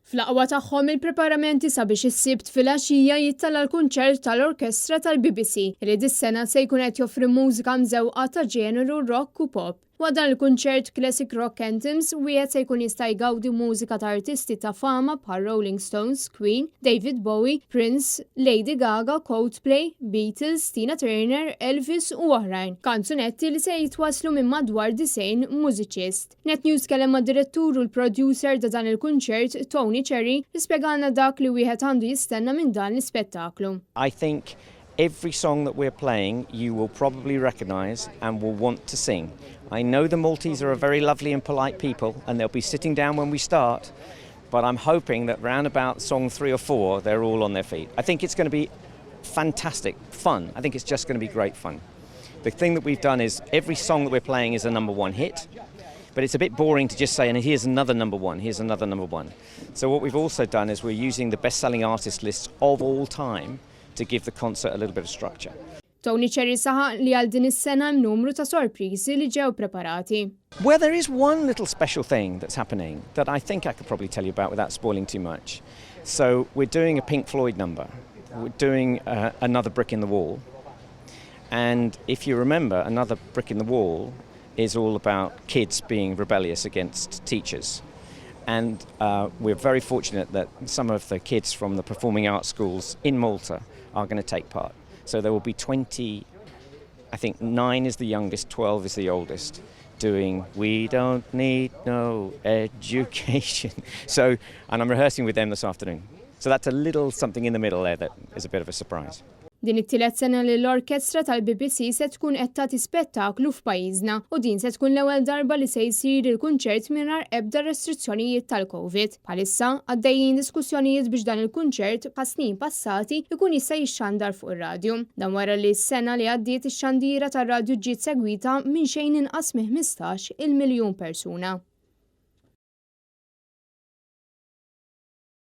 Fl-aqwa tagħhom il-preparamenti sabiex is-Sibt filgħaxija jittella' l-kunċert tal-Orkestra tal-BBC li dis-sena se jkun qed joffri mużika mżewqa ta' ġeneru rock u pop. Waqt dan il-kunċert Classic Rock Anthems wieħed se jkun jista' jgawdi mużika ta' artisti ta' fama bħal Rolling Stones, Queen, David Bowie, Prince, Lady Gaga, Coldplay, Beatles, Tina Turner, Elvis u oħrajn. Kanzunetti li se jitwasslu minn madwar 90 mużiċist. Net News tkellem mad-direttur u l-producer ta' dan il-kunċert, Tony Cherry, li spjegalna dak li wieħed għandu jistenna minn dan l-ispettaklu. I think every song that we're playing you will probably recognise and will want to sing. I know the Maltese are a very lovely and polite people and they'll be sitting down when we start, but I'm hoping that round about song 3 or 4 they're all on their feet. I think it's going to be fantastic fun. I think it's just going to be great fun. The thing that we've done is every song that we're playing is a number one hit, but it's a bit boring to just say, and here's another number one, here's another number one. So what we've also done is we're using the best-selling artist lists of all time to give the concert a little bit of structure. Tony Cherry saħaq li għal din is-sena hemm numru ta' sorpriżi li ġew preparati. Well, there is one little special thing that's happening that I think I could probably tell you about without spoiling too much. So we're doing a Pink Floyd number. We're doing Another Brick in the Wall. And if you remember, Another Brick in the Wall is all about kids being rebellious against teachers. And we're very fortunate that some of the kids from the performing arts schools in Malta are going to take part. So there will be 20, I think 9 is the youngest, 12 is the oldest, doing We Don't Need No Education. So, and I'm rehearsing with them this afternoon. So that's a little something in the middle there that is a bit of a surprise. Din it-tielet sena li l-orkestra tal-BBC se tkun qed tagħti spettaklu f'pajjiżna u din se tkun l-ewwel darba li se jsir il-kunċert mingħajr ebda restrizzjonijiet tal-COVID. Bħalissa għaddejjin diskussjonijiet biex dan il-kunċert bħal snin passati ikun jista' jixxandar fuq ir-radju. Dan wara li s-sena li għaddiet ix-xandira tar-radju ġiet segwita minn xejn inqas minn 15 il-miljun persuna.